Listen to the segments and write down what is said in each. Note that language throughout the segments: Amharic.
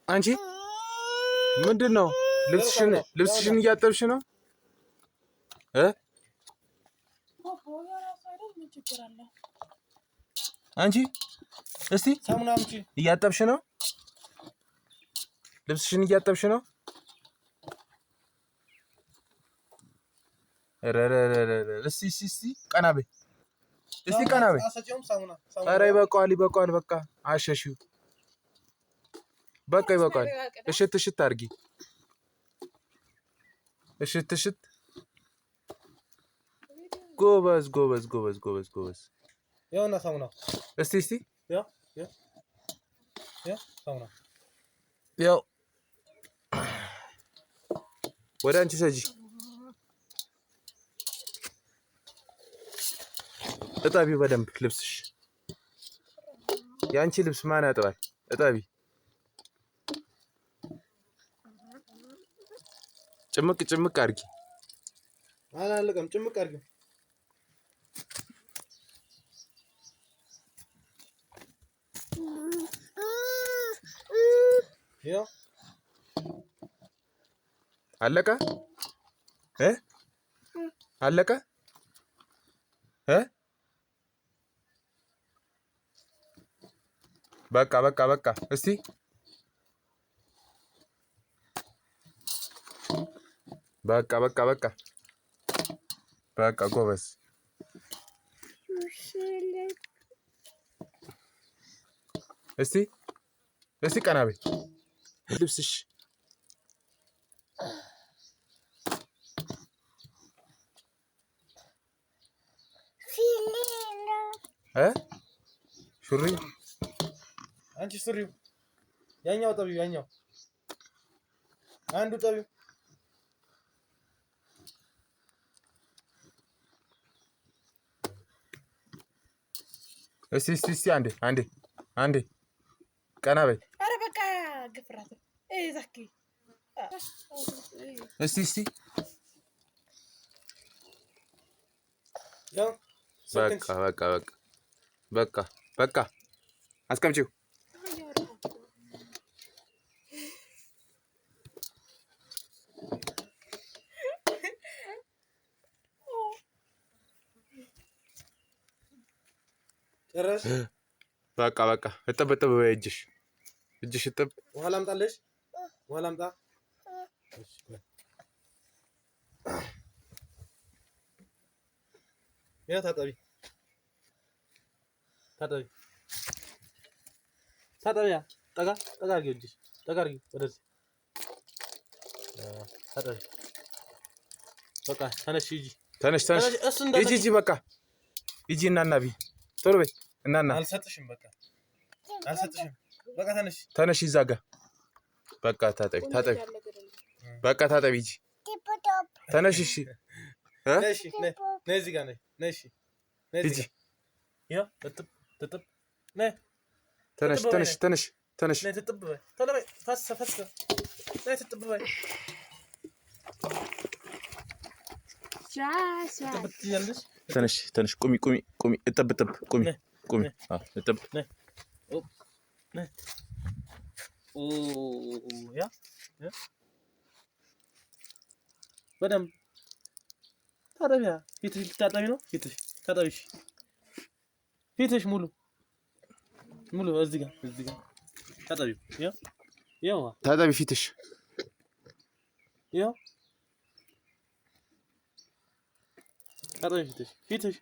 አንቺ ምንድን ነው? ልብስሽን እያጠብሽ ነው እ አንቺ እስቲ እያጠብሽ ነው? ልብስሽን እያጠብሽ ነው? እስቲ እስቲ እስቲ ቀና በይ እስቲ ቀና በይ። ኧረ ይበቃዋል፣ ይበቃዋል። በቃ አሸሺው። በቃ ይበቃዋል። እሽት እሽት አድርጊ። እሽት እሽት። ጎበዝ ጎበዝ ጎበዝ ጎበዝ ጎበዝ። ያውና ሳሙና እስቲ እስቲ ያው ያው ያው ሳሙና ያው ወደ አንቺ ሰጂ እጠቢ በደንብ ልብስሽ። የአንቺ ልብስ ማን ያጥባል? እጠቢ። ጭምቅ ጭምቅ አድርጊ። አላለቀም። ጭምቅ አድርጊ። ያው አለቀ እ አለቀ እ በቃ በቃ በቃ። እስቲ በቃ በቃ በቃ በቃ። ጎበዝ። እስቲ እስቲ ቀና በይ። ልብስሽ እ ሹሪ አንቺ ሱሪው ያኛው ጠቢው ያኛው አንዱ ጠቢው እስቲ እስቲ እስቲ አንዴ አንዴ አንዴ ቀና በይ። ኧረ በቃ ግፍራት ዛኪ እስቲ እስቲ ያው በቃ በቃ በቃ በቃ በቃ አስቀምጪው። ጨረሽ? በቃ በቃ። እጥብ እጥብ በይ። እጅሽ እጅሽ እጥብ። ውሃ ላምጣልሽ? ውሃ ላምጣ? ያው ታጠቢ ታጠቢ ታጠቢያ። ጠጋ ጠጋ አድርጊው፣ እጅሽ ጠጋ አድርጊው ወደዚህ ታጠቢ። በቃ ተነሽ ሂጂ። ተነሽ ተነሽ። እሱ ሂጂ ሂጂ። በቃ ሂጂ። እናና ቢ ቶሎ በይ እናና። አልሰጥሽም። በቃ አልሰጥሽም። በቃ ተነሽ። ተነሽ። እዛ ጋ በቃ ታጠቢ ታጠቢ። በቃ ታጠቢ። ሂጂ። ተነሽ። እሺ እ ነይ እሺ፣ ነይ ነይ፣ እዚህ ጋር ነይ ነይ። እሺ ነይ እዚህ ሂጂ። ጋር ያው እጥብ እጥብ ነይ። ተነሽ ተነሽ ተነሽ ተነሽ። ነይ ትጥብ በይ። ቶሎ በይ። ፈሰ ፈሰ። ነይ ትጥብ በይ። ትጥብ ትያለሽ። ተነሽ ተነሽ። ቁሚ ቁሚ ቁሚ። እጥብ እጥብ። ቁሚ ቁሚ። አዎ እጥብ። ነይ። ኦ ያ ያ በደንብ ታጠቢያ። ፊትሽ ልታጠቢ ነው። ፊትሽ ታጠቢ። እሺ ፊትሽ ሙሉ ሙሉ እዚህ ጋር እዚህ ጋር ታጠቢው። ያው ያው ታጠቢ ፊትሽ። ያው ታጠቢ ፊትሽ ፊትሽ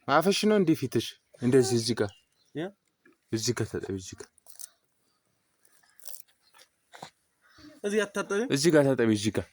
አፍሽ ነው እንዴ ፊትሽ? እንደዚህ እዚህ ጋር ያ እዚህ ጋር ታጠቢ። እዚህ ጋር እዚህ ጋር ታጠቢ። እዚህ ጋር ታጠቢ። እዚህ ጋር